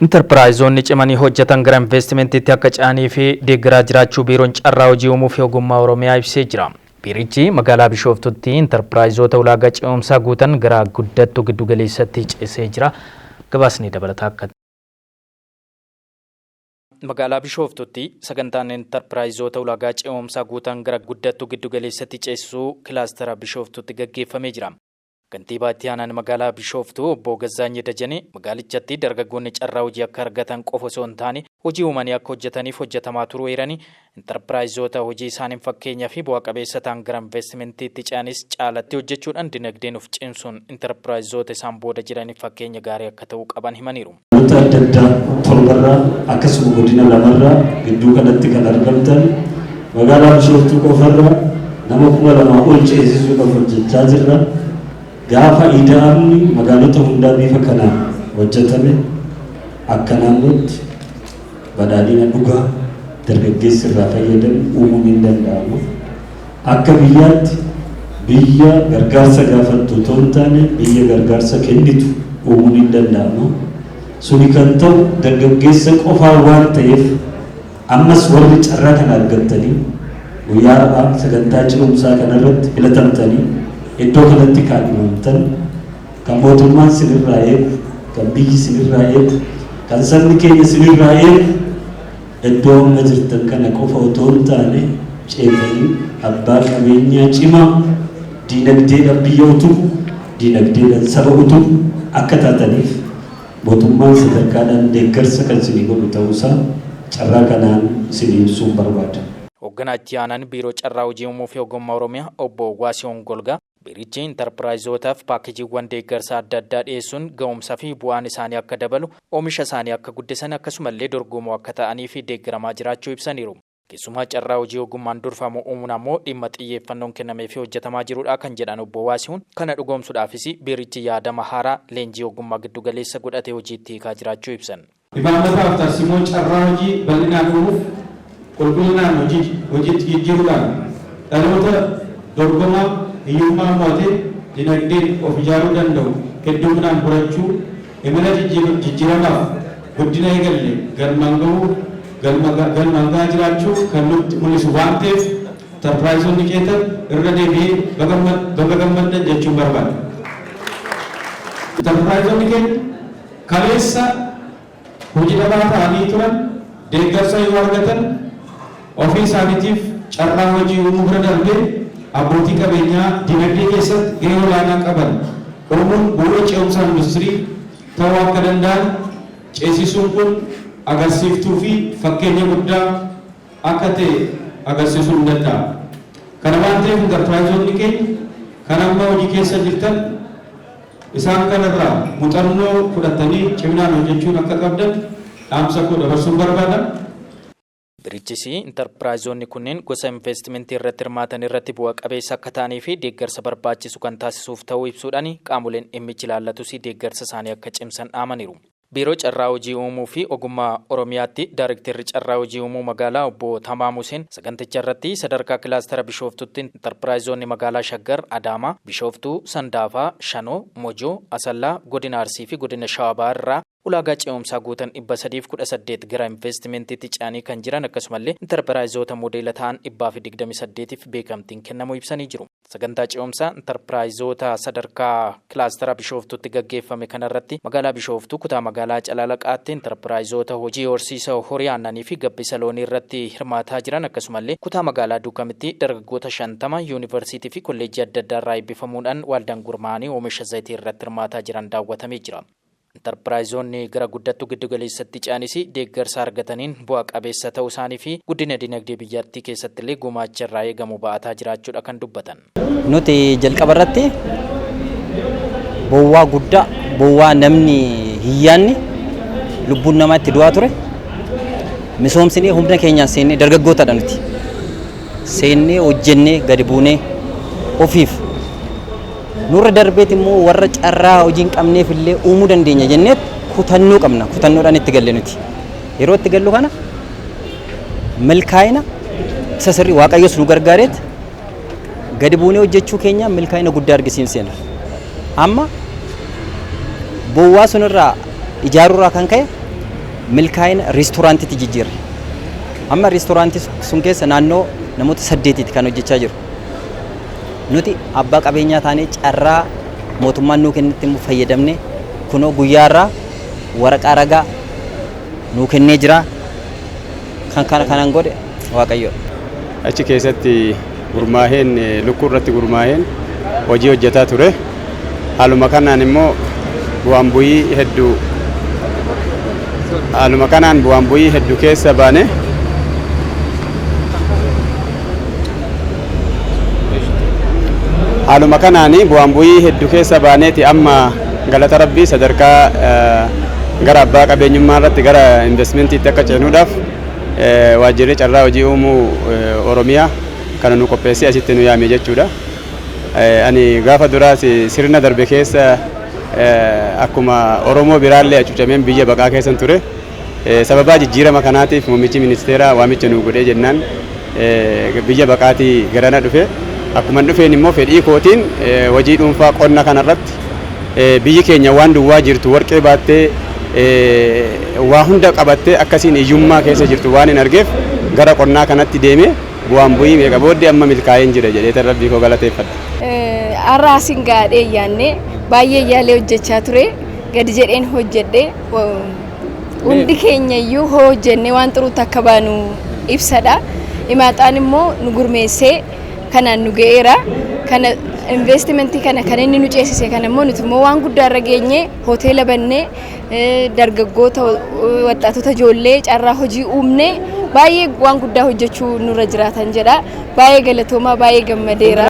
Intarpiraayizoonni cimanii hojjetan gara investimentiitti akka ce'anii fi deeggaraa jiraachuu Biiroon Carraa Hojii Uumuu fi Ogummaa Oromiyaa ibsee jira. Biirichi magaalaa Bishooftutti intarpiraayizoota ulaagaa ce'umsaa guutan gara guddattuu giddugaleessatti ceesee jira. Gabaasni dabalataa akka. Magaalaa Bishooftutti sagantaan intarpiraayizoota ulaagaa ce'umsaa guutan gara guddattuu giddugaleessatti ceesisuu kilaastara Bishooftutti gaggeeffamee jira. Kantiibaa Itti Aanaan Magaalaa Bishooftuu Obbo Gazzaanyi Dajanee magaalichatti dargaggoonni carraa hojii akka argatan qofa osoo hin taane hojii uumanii akka hojjetaniif hojjetamaa turuu eeranii, intarpiraayizoota hojii isaaniin fakkeenyaa fi bu'a qabeessa ta'an gara investimentiitti ce'anis caalatti hojjechuudhaan dinagdeen of cimsuun intarpiraayizoota isaan booda jiraniif fakkeenya gaarii akka ta'uu qaban himaniiru. Magaalota adda addaa torbarraa akkasuma godina lamarraa gidduu kanatti kan argamtan magaalaa Bishooftuu qofarraa nama 2000 ol ceesisuudhaaf hojjechaa jirra. Gaafa ida'amni magaalota hundaa bifa kanaan hojjetame akka naannootti badhaadhina dhugaa dargaggeessi irraa fayyadamu uumuun hin danda'ama. Akka biyyaatti biyya gargaarsa gaafattu otoo hin taane biyya gargaarsa kennitu uumuun hin danda'ama. Suni kan ta'u dargaggeessa qofaan waan ta'eef ammas warri carraa kana argattanii guyyaa har'aa sagantaa ce'umsaa kanarratti filatamtanii iddoo kanatti kaadhimamtan kan mootummaan sinirraa eegu, kan biyyi sinirraa eegu, kan sabni keenya sinirraa eegu Iddoo amma jirtan kana qofa otoo hin taane ceetanii abbaa qabeenyaa cimaa diinagdeedhaan biyya utubu, diinagdeedhaan saba utubu akka taataniif mootummaan sadarkaadhaan deeggarsa kan isinii godhu ta'uusaa carraa kanaan isinii ibsuun barbaada. Hoogganaa Itti Aanaan Biiroo Carraa Hojii Uumuu fi Ogummaa Oromiyaa Obbo Waasihuun Golgaa, Biirichi intarpiraayizootaf paakejiiwwan deeggarsaa adda addaa dhiyeessuun ga'umsa fi bu'aan isaanii akka dabalu, oomisha isaanii akka guddisan akkasumallee dorgomoo akka ta'aniif deeggaramaa jiraachuu ibsaniiru. Keessumaa carraa hojii ogummaan durfamu uumuun ammoo dhimma xiyyeeffannoon kennameefii hojjetamaa jirudha kan jedhan Obbo Waasihuun, kana dhugoomsudhaafis biirichi yaadama haaraa leenjii ogummaa giddugaleessa godhate hojiitti hiikaa jiraachuu ibsan. Imaammataaf tarsiimoo carraa hojii bal'inaan uumuuf qulqullinaan hojiitti jijjiiruudhaan dhaloota dorgomaa hiyyummaa mo'atee dinagdeen of ijaaruu danda'u hedduminaan horachuu imala jijjiiramaaf guddina eegalle galmaan gahuu galmaan gahaa jiraachuu kan nutti mul'isu waan ta'eef Intarpiraayizoonni ceetan irra deebi'ee baga gammaddan jechuun barbaada. Intarpiraayizoonni keenya Kaleessa hoji dhabaa ta'anii turan deeggarsa yoo argatan ofii isaaniitiif carraa hojii uumuu bira darbee abbootii qabeenyaa dinagdee keessatti gahee olaanaa qaban uumuun bu'uura ce'umsa industirii ta'uu akka danda'an ceesisuun kun agarsiiftuu fi fakkeenya guddaa akka ta'e agarsiisuu ni danda'a. Kana waan ta'eef intarpiraayizoonni keenya kan amma hojii keessa jirtan Isaan kanarraa muxannoo fudhattanii ciminaan hojjechuun akka qabdan dhaamsa koo dabarsuun barbaada. Biirichis intarpiraayizoonni kunneen gosa investimentii irratti hirmaatan irratti bu'a qabeessa akka ta'anii fi deeggarsa barbaachisu kan taasisuuf ta'uu ibsuudhaan qaamoleen dhimmichi ilaallatus deeggarsa isaanii akka cimsan dhaamaniiru. Biiroo Carraa Hojii Uumuu fi Ogummaa Oromiyaatti Daarekteerri Carraa Hojii Uumuu Magaalaa Obbo Tamaam Huseen saganticha irratti sadarkaa kilaastara Bishooftutti Intarpiraayizoonni Magaalaa Shaggar, Adaamaa, Bishooftuu, Sandaafaa, Shanoo, Mojoo, Asallaa, Godina Arsii fi Godina Shawaa Bahaa irraa ulaagaa ce'umsaa guutan 318 gara investimeentiitti ce'anii kan jiran akkasumallee Intarpiraayizoota moodeela ta'an 128f beekamtiin kennamuu ibsanii jiru. Sagantaa ce'umsaa Intarpiraayizoota sadarkaa kilaastara Bishooftuutti gaggeeffame kanarratti magaalaa Bishooftuu kutaa magaalaa Calalaqaatti Intarpiraayizoota hojii horsiisa horii aannanii fi gabbisa loonii irratti hirmaataa jiran akkasumallee kutaa magaalaa Duukamitti dargaggoota 50 yuunivarsiitii fi kolleejjii adda addaarraa eebbifamuudhaan waaldaan gurmaa'anii oomisha zayitii irratti hirmaataa jiran daawwatamee jira. Intarpiraayizoonni gara guddattuu giddugaleessatti ce'anis deeggarsa argataniin bu'a qabeessa ta'uu isaanii fi guddina dinagdee biyyattii keessattillee gumaacha irraa eegamu ba'ataa jiraachuudha kan dubbatan. Nuti jalqaba irratti bowwaa guddaa bowwaa namni hin yaadne lubbuun namaa itti du'aa ture misoomsinee humna keenyaan seennee dargaggootadha nuti seennee hojjennee gadi buunee ofiif Nurra darbeet immoo warra carraa hojii hin qabneef illee uumuu dandeenya jenneet kutannoo qabna. Kutannoodhaan itti galle nuti. Yeroo itti gallu kana milkaa'ina isa sirrii Waaqayyos nu gargaareet gadi buunee hojjechuu keenya milkaa'ina guddaa argisiifneerra. Amma bowwaa sunirraa ijaaruurraa kan ka'e Milkaa'ina reestooraantiitti jijjiirre. Amma reestooraantii sun keessa naannoo namoota 8ti kan hojjechaa jiru. Nuti abbaa qabeenyaa taanee carraa mootummaan nuu kennetti immoo fayyadamne kunoo guyyaarraa waraqaa ragaa nuu kennee jira. Kan kana kanan godhe Waaqayyoodha. Achi keessatti gurmaaheen lukkuu irratti gurmaaheen hojii hojjetaa ture. Haaluma kanaan immoo bu'aan bu'ii hedduu haaluma kanaan bu'aan bu'ii hedduu keessa baane haaluma kanaan bu'aan bu'ii hedduu keessa baaneeti amma galata rabbii sadarkaa gara abbaa qabeenyummaa irratti gara investmentiitti akka ceenuudhaaf waajjirri carraa hojii uumuu Oromiyaa kana nu qopheessee asitti nu yaame jechuudha. Ani gaafa duraas sirna darbe keessa akkuma Oromoo biraallee hacuucameen biyya baqaa keessan ture. Sababaa jijjiirama kanaatiif muummichi ministeeraa waamicha nu godhee jennaan biyya baqaatii garana dhufe. Akkuma dhufeen immoo fedhii kootiin hojii dhuunfaa qonna kanarratti biyyi keenya waan duwwaa jirtu warqee baattee waa hunda qabattee akkasiin hiyyummaa keessa jirtu waan hin argeef gara qonnaa kanatti deemee bu'aan bu'ii meeqa booddee amma milkaa'een jira jedhee rabbii koo galateeffadha. Har'a asin gaadhee yaanne baay'ee yaalee hojjechaa ture gadi jedheen hojjedhe hundi keenya iyyuu hojjenne waan xuruutti akka baanu ibsadha. Imaaxaan immoo nu gurmeessee kanaan nu ga'eera. Kana investimentii kana kan inni nu ceesise kana immoo nuti immoo waan guddaa irra geenye hoteela bannee dargaggoota waxxaatota ijoollee carraa hojii uumne baay'ee waan guddaa hojjechuu nurra jiraatan jedha. Baay'ee galatoomaa baay'ee gammadeera.